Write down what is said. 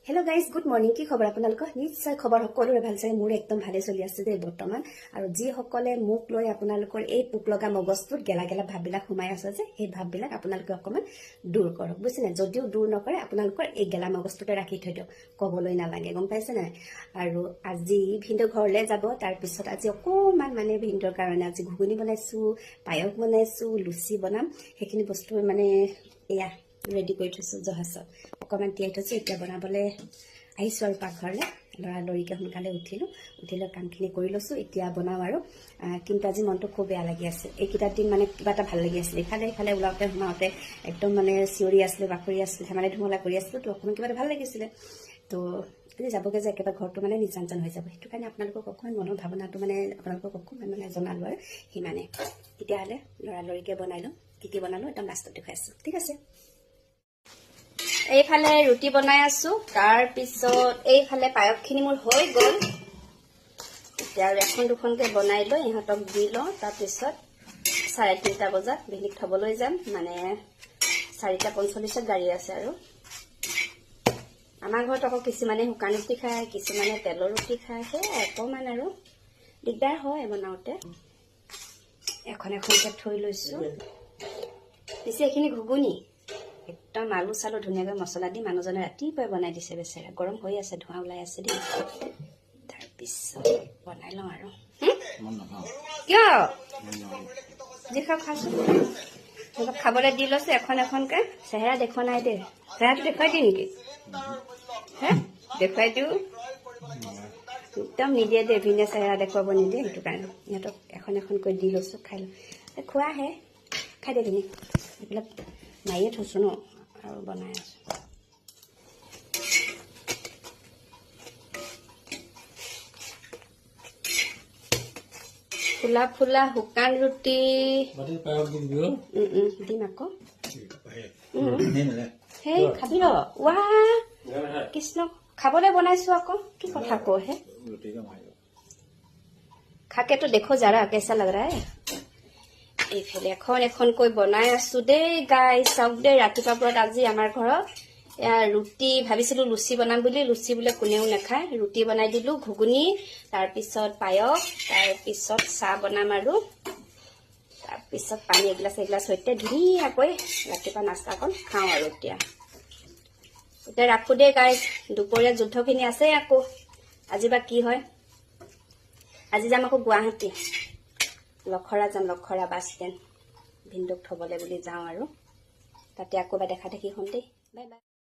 Hello' guys, good morning. কি খবৰ আপোনালোকৰ? নিশ্চয় খবৰ সকলোৰে ভাল চাগে। মোৰ একদম ভালে চলি আছে দেই বৰ্তমান। আৰু যিসকলে মোক লৈ আপোনালোকৰ এই পোক লগা মগজটোত গেলা গেলা ভাৱবিলাক সোমাই আছে যে, সেই ভাৱবিলাক আপোনালোকে অকণমান দূৰ কৰক, বুজিছেনে? যদিও দূৰ নকৰে, আপোনালোকৰ এই গেলা মগজটোতে ৰাখি থৈ দিয়ক, ক'বলৈ নালাগে, গম পাইছে নাই? আৰু আজি ভিনদেউ ঘৰলৈ যাব। তাৰপিছত আজি অকণমান মানে ভিনদেউৰ কাৰণে আজি ঘুগুনি বনাইছোঁ, পায়স বনাইছোঁ, লুচি বনাম। সেইখিনি বস্তু মানে এয়া ৰেডি কৰি থৈছোঁ, জহা চাউল অকণমান তিয়াই থৈছোঁ। এতিয়া বনাবলৈ আহিছোঁ আৰু পাকঘৰলৈ। লৰালৰিকৈ সোনকালে উঠিলোঁ, উঠি লৈ কামখিনি কৰি লৈছোঁ, এতিয়া বনাওঁ আৰু। কিন্তু আজি মনটো খুব বেয়া লাগি আছে। এইকেইটা দিন মানে কিবা এটা ভাল লাগি আছিলে। ইফালে ইফালে ওলাওঁতে সোমাওঁতে একদম মানে চিঞৰি আছিলোঁ, বাখৰি আছিলোঁ, ধেমালি ধুমলা কৰি আছিলোঁ, তো অকণমান কিবা এটা ভাল লাগিছিলে। তো আজি যাবগৈ যে, একেবাৰে ঘৰটো মানে নিজান জান হৈ যাব। সেইটো কাৰণে আপোনালোকক অকণমান মনৰ ভাৱনাটো মানে আপোনালোকক অকণমান মানে জনালোঁ আৰু সিমানে। তেতিয়াহ'লে লৰালৰিকৈ বনাই লওঁ। কি কি বনালোঁ একদম লাষ্টত দেখুৱাই আছোঁ, ঠিক আছে? এইফালে ৰুটি বনাই আছো, তাৰপিছত এইফালে পায়সখিনি মোৰ হৈ গ'ল। এতিয়া আৰু এখন দুখনকৈ বনাই লৈ ইহঁতক দি লওঁ। তাৰপিছত 3:30 বজাত ভিনিক থ'বলৈ যাম, মানে 4:45ত গাড়ী আছে। আৰু আমাৰ ঘৰত আকৌ কিছুমানে শুকান ৰুটি খায়, কিছুমানে তেলৰ ৰুটি খায়, সেয়াই অকণমান আৰু দিগদাৰ হয় বনাওঁতে। এখন এখনকৈ থৈ লৈছোঁ। পিছে এইখিনি ঘুগুনি একদম আলু চালু ধুনীয়াকৈ মছলা দি মানুহজনে ৰাতিপুৱাই বনাই দিছে। বেচেৰা, গৰম হৈ আছে, ধোঁৱা ওলাই আছে দেই। তাৰপিছত বনাই লওঁ আৰু। কিয় যি খাওঁ খাচোন। সিহঁতক খাবলৈ দি লৈছোঁ এখন এখনকৈ। চেহেৰা দেখুওৱা নাই দেই। চেহেৰাটো দেখুৱাই দিওঁ নেকি? হে, দেখুৱাই দিওঁ? একদম নিদিয়ে দেই ভিনে, চেহেৰা দেখুৱাব নিদিয়ে। সেইটো কাৰণে ইহঁতক এখন এখনকৈ দি লৈছোঁ, খাই লওঁ। খোৱাহে, খাই দে ভিনি। এইবিলাক মাৰিয়ে থৈছোঁ ন আৰু বনাই আছোঁ। ফুলা ফুলা শুকান ৰুটি দিম আকৌ। সেই খাবি ৰ। ৱা কৃষ্ণ, খাবলৈ বনাইছো আকৌ, কি কথা কওঁ হে? खाके तो देखो जरा कैसा लग रहा है। এইফালে এখন এখনকৈ বনাই আছো দেই গাইজ, চাওক দেই। ৰাতিপুৱা পৰত আজি আমাৰ ঘৰত এয়া ৰুটি। ভাবিছিলো লুচি বনাম বুলি, লুচি বোলে কোনেও নাখায়। ৰুটি বনাই দিলো, ঘুগুনি, তাৰপিছত পায়স, তাৰপিছত চাহ বনাম আৰু তাৰপিছত পানী এগিলাচ এগিলাচ সৈতে ধুনীয়াকৈ ৰাতিপুৱা নাস্তাকণ খাওঁ। আৰু এতিয়া এতিয়া ৰাখো দেই গাইজ। দুপৰীয়া যুদ্ধখিনি আছে আকৌ, আজি বা কি হয়। আজি যাম আকৌ গুৱাহাটী, লখৰা যাম, লখৰা বাছ ষ্টেণ্ড ভিনদেউক থ'বলৈ বুলি যাওঁ আৰু তাতে আকৌ এবাৰ দেখা দেখি হ'ম দেই। Bye bye.